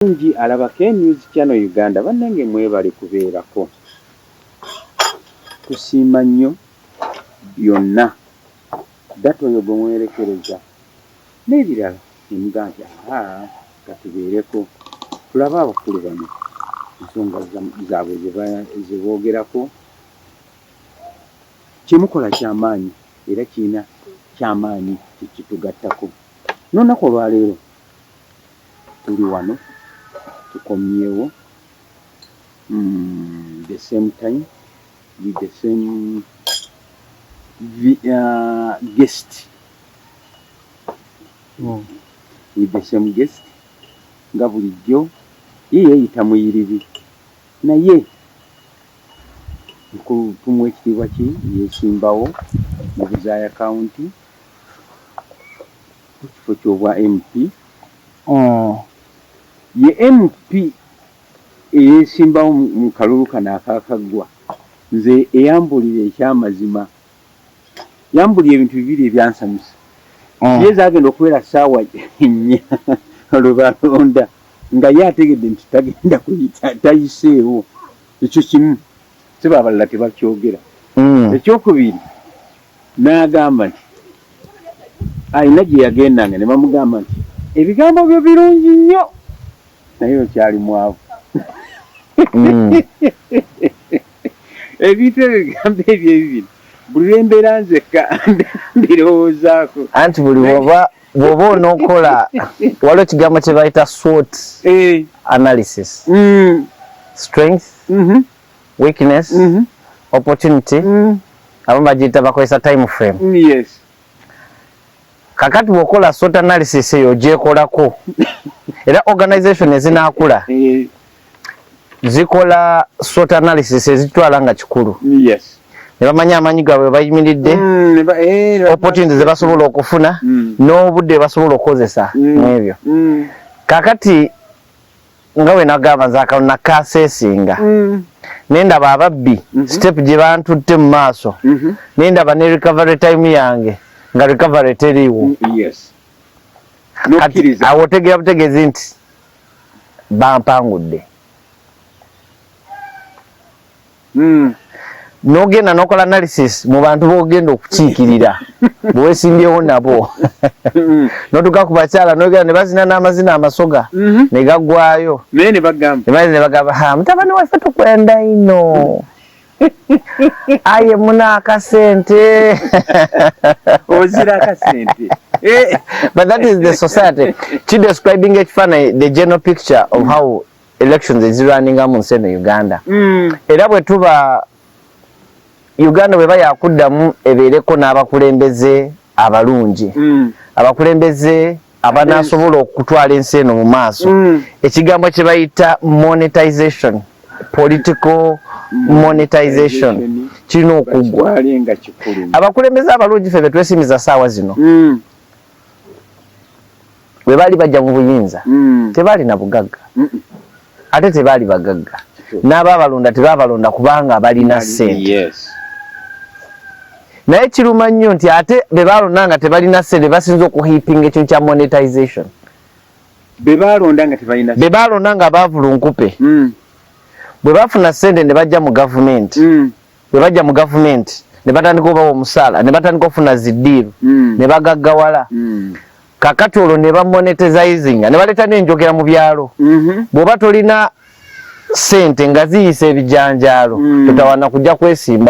Mulungi alaba K News Channel Uganda. Bannange, mwebale kubeerako, tusiima nnyo byonna. Data oyo gwe mwerekereza n'ebirala, nemugamba nti aa, katubeereko tulabe abakulu bano, ensonga zaabwe ze boogerako. Kyemukola kyamaanyi era kirina kyamaanyi kyekitugattako. N'olunaku olwaleero tuli wano, tukomyewo the same time with the same guest, with the same guest nga bulijjo. Ye yeeyita muyiribi, naye tumuwa ekitiibwa ki yeesimbawo mu Buzaaya County ku kifo ky'obwa MP. Ye MP eyeesimbawo mu kalulu kano akakaggwa. Nze eyambulira ekyamazima, yambulira ebintu bibiri ebyansanyusa. Ye zaagenda okubeera ssaawa 4 lwe balonda nga ye ategedde nti tagenda kuyita, tayiseewo. Ekyo kimu, siba abalala tebakyogera. Ekyokubiri, n'agamba nti alina gye yagendanga ne bamugamba nti ebigambo byo birungi nnyo, naye okyali mwavu. Ebintu ebyo, ebigambo ebyo ebibiri, buli lwembeera nzekka mbirowoozaako. Anti buli bw'oba onookola, waliwo ekigambo kye bayita SWOT analysis: strength, weakness, opportunity. Abamu bagiyita, bakozesa time frame. Kakati bw'okola SWOT analysis eyo, ogyekolako, era organization ezinaakula zikola SWOT analysis ezitwala nga kikulu ne bamanya amaanyi gaabwe bayimiridde, Ne ba- eh, ne opportunity ze basobola okufuna n'obudde bwe basobola okukozesa mu ebyo. Kakati nga bwe nagamba, nze akalulu nakaseesinga nendaba ababbi step gye bantutte mu maaso, nendaba ne recovery time yange nga recovery teriiwo. Kati Nokkiriza. awo otegeera butegeezi nti bampangudde. N'ogenda n'okola analysis mu bantu b'ogenda okukiikirira bwewesimbyewo nabo, n'otuuka ku bakyala, n'ogenda ne bazina n'amazina amasoga ne gaggwayo. Naye ne bagamba. Ne baza ne bagamba, "Ha, mutabani waffe tukwenda ino, aye muna akasente." Ozira akasente. But that is the society ki describing ekifaananyi, the general picture of how elections ezirwaninga mu nsi eno Uganda. Era bwe tuba Uganda bweba yakuddamu ebeereko n'abakulembeze abalungi, abakulembeze abanaasobola okutwala ensi eno mu maaso, ekigambo kye bayita monetization, political monetization, kirina okuggwa. Bakitwale nga kikulu. Abakulembeze abalungi ffe betwesimiza saawa zino, bwe baali bajja mu buyinza, tebaalina bugagga, ate tebaali bagagga. N'abaabalonda tebaabalonda kubanga balina ssente. Naye kiruma nnyo nti ate be baalonda nga tebalina ssente basinza okuhypinga ekintu kya monetization. Be baalonda nga tebalina. Be baalonda nga baavulunkupe, bwe bafuna ssente ne bajja mu gavumenti, bwe bajja mu gavumenti ne batandika obawa omusaala, ne batandika okufuna zi deal, ne bagaggawala. Kakati olwo ne bamonetizinga, ne baleeta n'enjogera mu byalo: bw'oba tolina ssente nga ziyisa ebijanjaalo, totawana kujja kwesimbawo.